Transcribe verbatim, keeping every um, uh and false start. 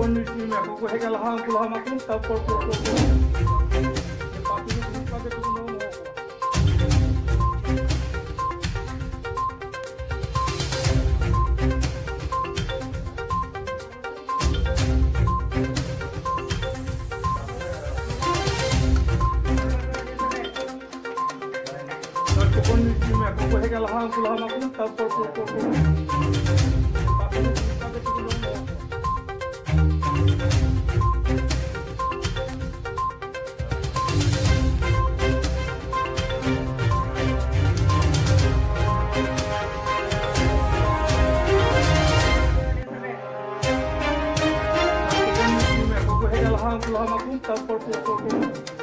ᱠᱚ ᱦᱮᱡ ᱞᱟᱦᱟ, ᱩᱱᱠᱩ ᱞᱟᱦᱟ ᱢᱟᱠᱚ, ᱛᱟᱨᱯᱚᱨ ᱠᱚ, ᱠᱚ, ᱠᱚ᱾ ᱛᱟᱨᱯᱚᱨ ᱠᱚ ᱦᱮᱡ ᱞᱟᱦᱟ, ᱩᱱᱠᱩ ᱞᱟᱦᱟ ᱢᱟᱠᱚ, ᱛᱟᱨᱯᱚᱨ ᱠᱚ, ᱠᱚ, ᱠᱚ᱾ ᱛᱟᱨᱯᱚᱨ ᱠᱚ, ᱠᱚ, ᱠᱚ᱾